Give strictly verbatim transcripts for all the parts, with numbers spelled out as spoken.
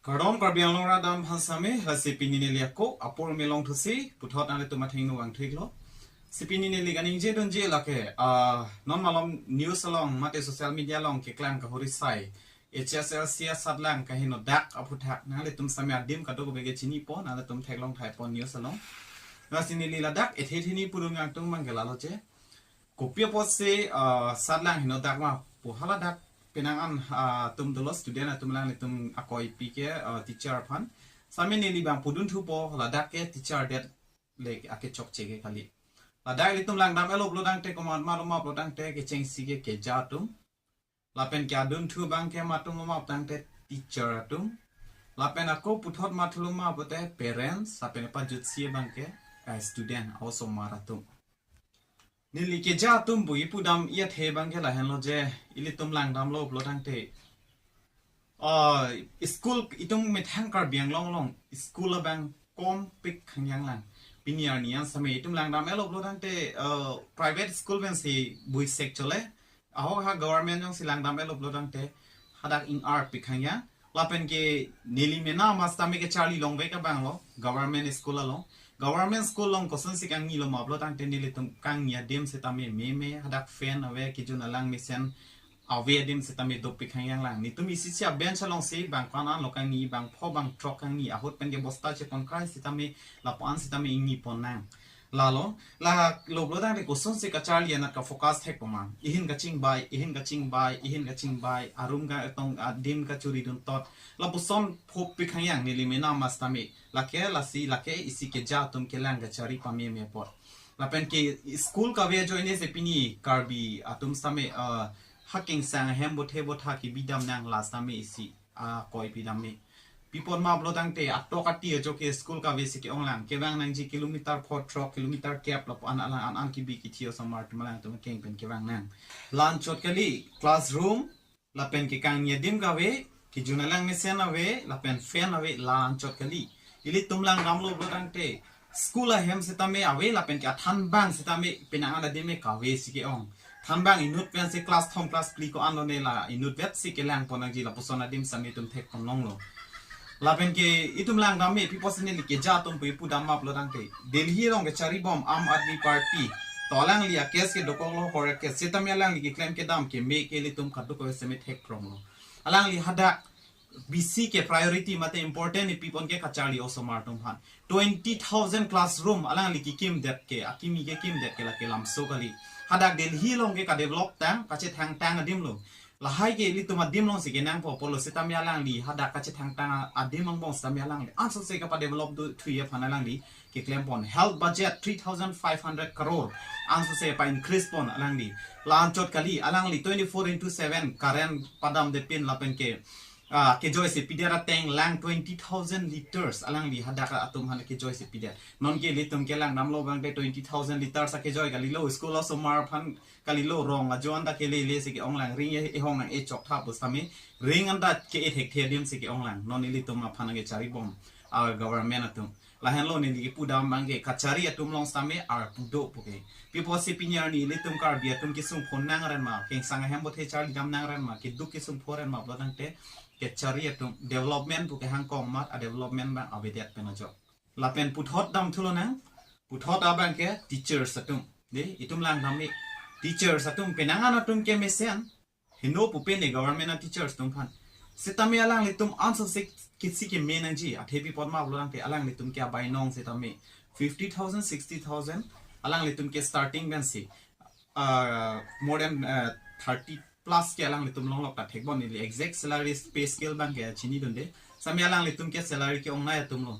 Kardom Karbi Anglong arat atum aphan sitame, lasi pini neli ako apor me longthusi puthot nanglitum athengno vangthu-iklo. Si pini neli kaningje dunji lake, ah, non malom news along mate social media along keklang kahuri sai H S L C asatlang kaheno dak aphuthak nanglitum sitame adim kadokave ke chinipo, nanglitum theklong thaipo news along. Lasi neli ladak ethe theni pudun nangtum abang ke lalo je. Kopi apotsi, ah, satlang heno dak ma pu, haladak penang an, ah, atum dolo, student atum, alanglitum akoipi ke, ah, teacher aphan. Sitame neli abang pudun thupo, ladak ke teacher det le ake chokche ke kali. Ladak ilitum langdam eloplo tangte komat malom aplo tangte kechengsi ke keja atum. Lapen ke adunthu abang ke matum loma tangte teacher atum. Lapen ako puthot mathuloma pote parents, lapen pajutsi abang ke, eh, student, a-osomar atum. Neli keja atum pu ipudam iathe abang ke lahenlo je, ilitum langdamlo pulo tangte, ah, school itum methang Karbi Anglong along school abang kompik khangyang lang. Pini arni an sitame itum langdam eloplo tangte, ah, private school pensi buisek chole. Ahok ha government jongsi langdam eloplo tangte hadak ing-arpik khangyang. Lapen ke neli mena ma sitame kecharli longvek abang lo government school along. Government school along kosonsi kangnilo ma pulo tangte nelitum kangni adim sitame meme, hadak fan ave, kejun alang mesen ave adim sitame dopik khangyang lang. Netum isi isi a-bench alongsi bang ko-an lo kangni, bang pho bang throk kangni, ahut pen ke bosta chepon krai sitame lapu-an sitame ingni pon nang. Lalo, la loplo tangte kosonsi kacharli anat ka-focus thekpo ma. Ihin kachingbai, ihin kachingbai, ihin kachingbai, arum ka-etong adim kachuri duntot. Lapuson phopik khangyang neli mena ma sitame. Lake, lasi, lake, isi keja atum kelang kachari pameme apot. Lapen ke school kave ajoine si pini Karbi atum sitame, ah, haking sang hem bothe botha kebidam nang la sitame isi akoipi dam me. Pi apot ma pulo tangte atok ati ajo ke school kave si ke-ong lang. Kevang nangji kilometer pho throk, kilometer kep lapu-an alang an an kebi kithi osomar atum alangtum akeng pen kevang nang. La anchot kali classroom, lapen ke kangni adim kave, kejun alang mesen ave, lapen fan ave, la anchot kali. Ilitum langdamlo pulo tangte school ahem sitame ave, lapen ke athanbang sitame penang an adim me kave si ke-ong. Thanbang inut pensi class thom class phli ko-an lone, la inutvet si kelang pon nangji, lapuson adim sitame itum thek pon longlo. Lapen ke itum langdam me pi apotsi neli keja atum pu ipudam ma pulo tangte, Delhi along kechari bom Aam Aadmi Party. To alangli a-case ke dokoklo, horror case. Sitame alangli keklem kedam keme ke ilitum kadokave sitame thek pronglo. Alangli hadak bisi ke priority mate important ipipon ke kacharli osomar atum aphan. Twenty thousand classroom alangli kekimdet ke, akimi kekimdet ke lake lamso kali. Hadak Delhi along ke kadevelop tang, kachethangtang adim lo. Lahai ke ilitum adim alongsi kenangpo pulo sitame alangli hadak kachethangtang adim angbong sitame alangli ansose kapadevelop do thuye aphan alangli keklem pon. Health budget three thousand five hundred crore ansose pa-increase pon alangli. La anchot kali, alangli twenty-four into seven current padamde pin lapen ke, ah, kejoisi pidet ateng lang twenty thousand liters alangli hadak atum aphan kejoisi pidet. Non ke ilitum kelangdamlo abang te twenty thousand liters akejoi kalilo, school osomar aphan kalilo, rong ajo anta kelele si ke-ong lang, ring e-, ehong nang-e chok tha pu sitame, ring anta ke-e thekthe adim si ke-ong lang. Non ilitum aphan nangkechari bom a-government atum. Lahenlo neli kipudam abang ke kachari atum along sitame arpu do pu ke. Pi apotsi pini arni ilitum Karbi atum kesung phon nang ren ma, kengsang ahem bothe charli dam nang ren ma, keduk kesung pho ren ma pulo tangte kachari atum, development pu ke hangkong mat, a-development abang avedet pen ajo. Lapen puthot dam thulo nang, puthot abang ke teachers atum. De, itum langdam me. Teachers atum penang an atum kemesen heno pupe ne government a-teachers atum aphan. Sitame alanglitum ansose kisi keme nangji, athe pi apot ma pulo tangte alanglitum ke abainong sitame fifty thousand, sixty thousand, alanglitum ke starting pensi, ah, more than, ah, thirty plus ke alanglitum longlok ta thekbom, neli exact salary pay scale abang ke chinidunde. Sitame alanglitum ke salary ke-ongnei atum lo.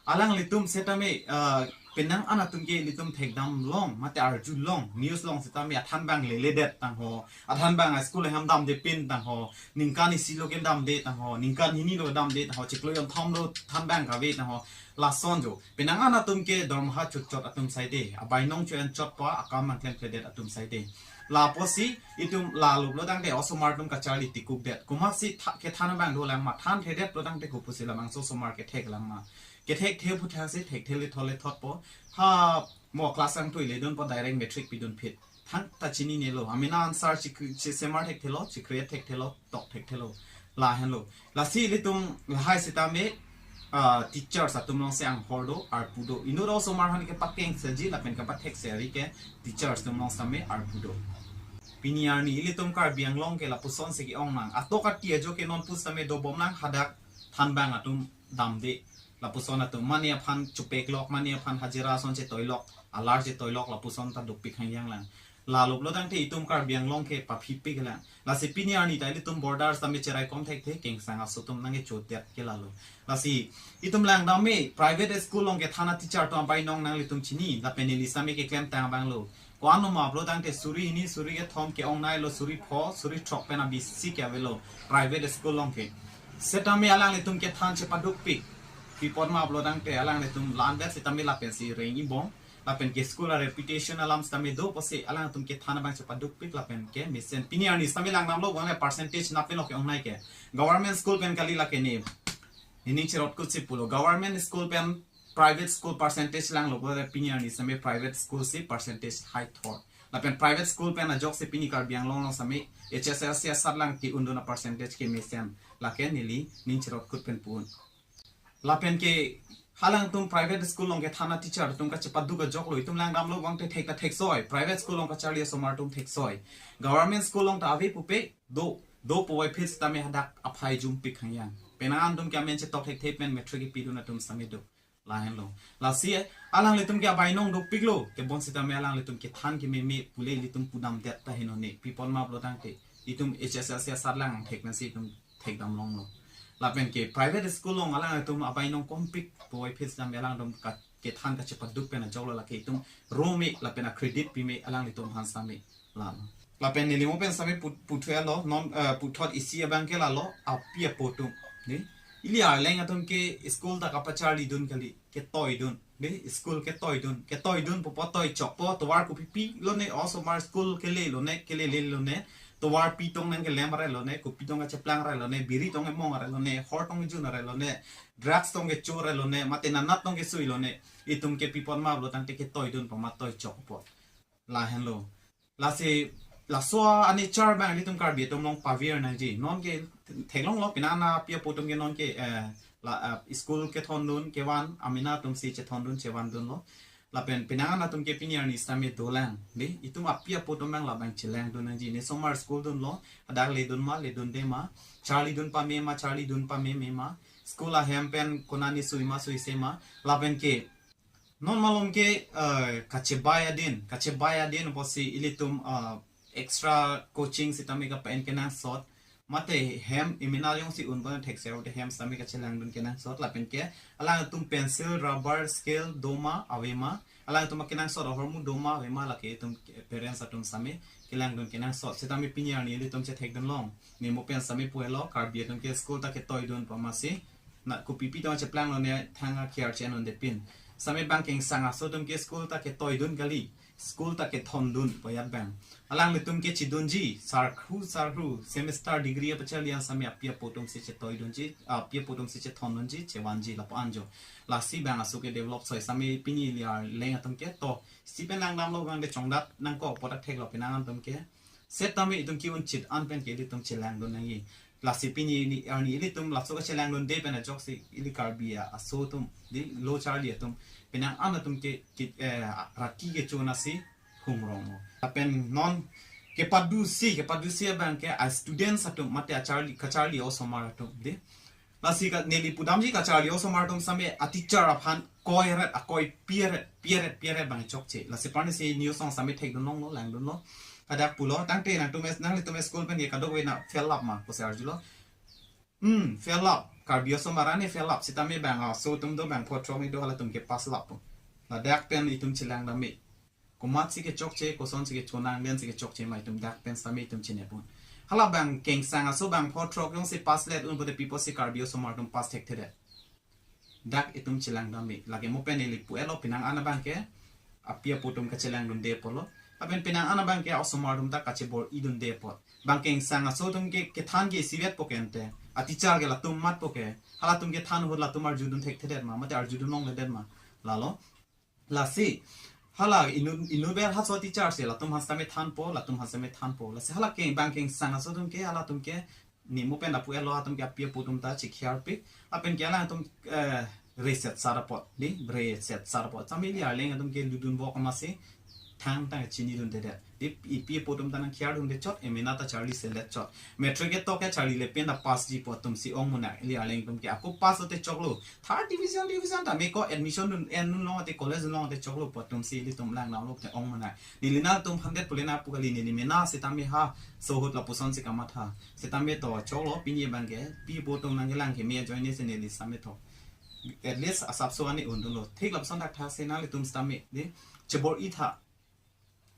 Alanglitum sitame, ah, penang an atum ke ilitum thekdam long, mate arjulong, news along sitame athanbang leledet tangho, athanbang a-school ahem damde pin tangho, ningkan isi lo kedamde tangho, ningkan hini lo damde tangho, chiklo jonthom lo thanbang kave tangho, lason jo. Penang an atum ke dormaha chotchot atum saide, abainong cho-en chotpo, akam abang klemkledet atum saide. La apotsi itum la loplo tangte osomar atum kacharli tikukdet. Komatsi tha-, kethan abang dolang ma, thanthedet lo tangte kopusi labangso osomar kethek lang ma. Kethekthe aphuthak si thekthe lethot lethotpo. Ha mo class angtui ledunpo, direct matric pidun phit. Thangta chininelo. Amena answer chikri-, chi semar thekthelo, chikri thekthelo, tok thekthelo. Lahenlo. Lasi ilitum lahai sitame, ah, teachers atum along si anghor do, arpu do. Inut osomar aphan kepakeng seji lapen kapathek seri ke teachers atum along sitame arpu do. Pini arni ilitum Karbi Anglong ke lapuson si ke-ong nang. Atok ati ajo ke non pusitame dobom nang, hadak thanbang atum damde. Lapuson atum mane aphan chupek lok, mane aphan hajira ason chetoilok, alar chetoilok, lapuson ta dukpik hangyang lang. Lalo pulo tangte itum Karbi Anglong ke paphipik lang. Lasi pini arni ta ilitum border sitame cheraikom thekthe, kengsang aso atum nangkechodet ke lalo. Lasi itum langdam me, private school along kethan a-teacher atum abainong nanglitum chini, lapen neli sitame keklemtang abang lo. Ko-an ma pulo tangte suri hini, suri kethom ke-ong nai lo, suri pho, suri throk pen abisi ke avelo private school along ke. Setame alanglitum kethan chepadukpik. Pi apot ma pulo tangte alanglitum landet sitame lapen si reng ibom. Lapen ke school a-reputation alam sitame do pusi alangtum kethan abang chepadukpik lapen ke mesen. Pini arni sitame langdamlo, bang le percentage nat pen lo ke-ong nai ke. Government school pen kali lake ne. Nening cherot kut si pulo. Government school pen private school percentage langlo, bang le pini arni sitame private school si percentage high thor. Lapen private school pen ajok si pini Karbi Anglong along sitame H S L C asatlang ke-undun a-percentage ke mesen. Lake neli ning cherot kut pen pu-un. Lapen ke halangtum private school along kethan a-teacher atum kachepaduk ajok lo, itum langdamlo, bang te thek ta theksoi, private school along kacharli osomar atum theksoi. Government school along ta ave pupe do, do puvoiphit sitame hadak aphai jumpik hangyang. Penang an atum ke amen chetok thekthe pen matric kepidun atum sitame do. Lahenlo. Lasi alanglitum ke abainong dukpiklo, kebon sitame alanglitum kethan kememe pule ilitum pudamdet ta henone. Pi apot ma pulo tangte itum H S L C asatlang thek nangsi itum thekdam longlo. Lapen ke private school along alanglitum abainong kompik puvoiphit sitame alangtum ka, kethan kachepaduk pen ajok lo, lake itum rome lapen a-credit pime alanglitum aphan sitame. Lalo. Lapen neli mo pen sitame put, puthotlo, non, eh, puthot isi abang ke lalo, api apo atum. Ne? Ili arleng atum ke school ta kapacharlidun kali, ketoidun. Ne? School ketoidun. Ketoidun pu apot toichokpo, tovar kopipi lone, osomar school kele lone, kelele lone. Tovar pi tong nangkelem are lone, kopi tong kacheplang are lone, biri tong kemong are lone, hor tong kejun are lone, drugs tong kecho are lone, mate nanat tong kesui lone. Itum ke pi apot ma pulo tangte ketoidun pu amat toichokpo. Lahenlo. Lasi, laso a-nature abang ilitum Karbi atum along pavir nangji. Non ke theklonglo, penang an api apo atum ke non ke, eh, la, eh, school kethondun, kevan, amena atum si chethondun, chevandunlo. Lapen penang an atum ke pini arni sitame dolang. De, itum api apo atum abang labang chelangdun nangji. Ne osomar school dunlo, hadak ledun ma, ledunde ma, charlidun pame ma, charlidun pameme ma, school ahem pen konani sui ma, suise ma, lapen ke non malom ke, eh, kachebai adin, kachebai adin pusi ilitum, eh, extra coaching sitame kapa-en kenangsot. Mate hem, imina jongsi un pon thekser te hem sitame kachelangdun kenangsot. Lapen ke alangtum pencil, rubber, scale doma, avema. Alangtum akenangsot ahormu doma, avema, lake itum parents atum sitame kelangdun kenangsot. Sitame pini arni ilitum chethekdun long. Ne mo pen sitame puelo, Karbi atum ke school ta ketoidun pu amatsi. Na kopipi tong cheplang lone thang akhir chenondepin. Sitame bang kengsang aso atum ke school ta ketoidun kali. School ta kethondun pu ajat abang. Alanglitum ke chedunji, sarkhu, sarkhu, semester degree apacharli an sitame api apo atum si chetoidunji, api apo atum si chethondunji, chevanji lapu-an jo. Lasi bang aso ke develop soi sitame pini ili arleng atum ke to. Isi pen langdamlo bang de chongdat nangkok pu ta theklo penang an atum ke. Setame itum ke-un chit an pen ke ilitum chelangdun nangji. Lasi pini arni, arni ilitum laso kachelangdunde pen ajoksi ili Karbi aso atum, de lo charli atum, penang an atum ke, ke, eh, raki kecho nasi hungrong mo. Lapen non kepadusi, kepadusi abang ke a-students atum mate acharli, kacharli osomar atum, de. Lasi ka neli pudamji kacharli osomar atum sitame a-teacher aphan koiret, akoipi ret, pi ret, pi ret bang chokche. Lasi parni si news along sitame thekdun longlo, langdunlo. Hadak pulo, tangte nangtum es, nanglitum school pen ke kadokave na fail up ma, pusi arjulo. Hmm, fail up. Karbi osomar an ne fail up. Sitame bang aso atum do, bang pho throk ne do, halatum ke pass up. Ladak pen itum chelangdam me. Komatsi kechokche, kosonsi kecho nang, den si kechokche ma itum dak pen sitame itum chinepon. Hala bang kengsang aso bang pho throk jongsi pass let un pote pi apotsi Karbi osomar atum pass thekthedet. Dak itum chelangdam me. Lake mo pen ili pu-etlo penang an abang ke api apo atum kachelangdunde apotlo. Lapen penang an abang ke osomar atum ta kachebor-idunde apot. Bang kengsang aso atum ke kethan ke isivet po ke ante. A-teacher ke latum mat po ke. Halatum kethan ahut latum arjudun thekthedet ma, mate arjudun longledet ma. Lalo. Lasi, hala inut, inut ber haso teacher si, latum aphan sitame thanpo, latum aphan sitame thanpo. Lasi hala ke, bang kengsang aso atum ke, halatum ke, Nimo pen lapu elo atum ke api apo atum ta chikhiar pe. Lapen ke alangtum, eh, reset sar apot, di, reset sar apot. Sami ili arleng atum ke ludun bok amatsi thangta chinidunde det. Di, ipi apo atum ta nangkhiar dunde chot, emena ta charli selet chot. Matric ketok ke charlile pen ta passji pu atum si ong mona, ili arleng atum ke ako pass lote choklo. Third division, division tame ko admission dun, en dun long ate college dun long ate choklo pu atum si ilitum lang nanglo te ong mona. Neli nangtum hundred pule na pu kali, neli mena sitame ha, so ahut lapuson si kamatha. Sitame to choklo, pini abang ke, pi apo atum nangkelang keme ajoine si neli sitame to. At least asapso ani un dunlo. Thik lapuson dak tha si nanglitum sitame, di, chebor-i tha.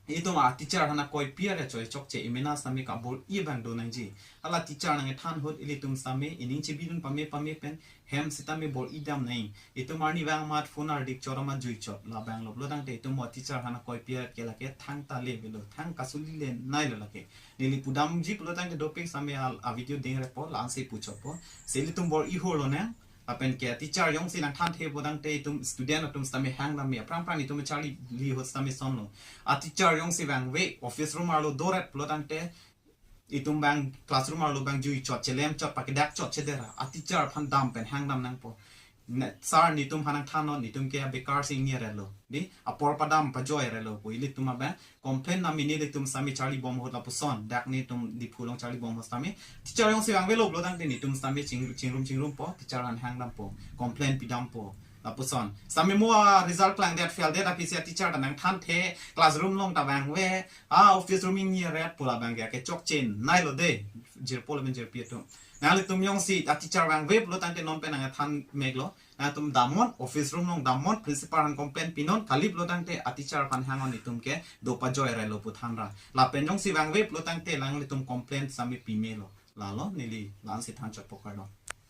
Itum a teacher aphan akoipi arechoi chokche, emena sitame kabor-i abang do nangji. Hala teacher nangkethan ahut ilitum sitame ining chebidun pame pame pen hem sitame bor-i dam nang. Itum arnivang amat phone ardik chot amat jui chot. Labang lo pulo tangte itum a teacher aphan akoipi aret ke lake thangta le avelo, thang kasuli le nai lo lake. Neli pudamji pulo tangte dopik sitame al a video ding repo, la-ansi puchotpo. Si ilitum bor-i hurlo nang. Lapen ke teacher jongsi nangthanthe pu tangte itum student atum sitame hang dam me, aphrang phrang itum charlili ahut sitame sonlo. A teacher jongsi vangve, office room arlo doret pulo tangte itum abang classroom arlo abang jui chot, chelem chot, pakedak chot chedera. A teacher aphan dam pen hang dam nangpo. Ne, sir, netum aphan nangthannon, netum ke bekar si ingni arelo. Di, apor padam pajoi arelo pu ilitum abang complain dam, nelitum sitame charli bom ahut lapuson. Dak netum Diphu along charli bom ahut sitame teacher jongsi vangvelo pulo tangte netum sitame ching, chingrum chingrumpo, teacher aphan hang dampo, complain pidampo. Lapuson. Sitame mo a result klangdet, fail det aphi si a teacher ta nangthanthe, classroom along ta vangve, a office room ingni aret pu labang ke kechokche nai lo de, jirpo lapen jirpi atum. Nanglitum jongsi a teacher vangve pulo tangte non pen nangthan meklo. Nangtum damnon, office room along damnon, principal aphan complain pinon, kali pulo tangte a teacher aphan hangnon, itum ke do pajoi arelo pu thanra. Lapen jongsi vangve pulo tangte nanglitum complain sitame pimelo. Lalo neli la-ansi than chotpo, kardom.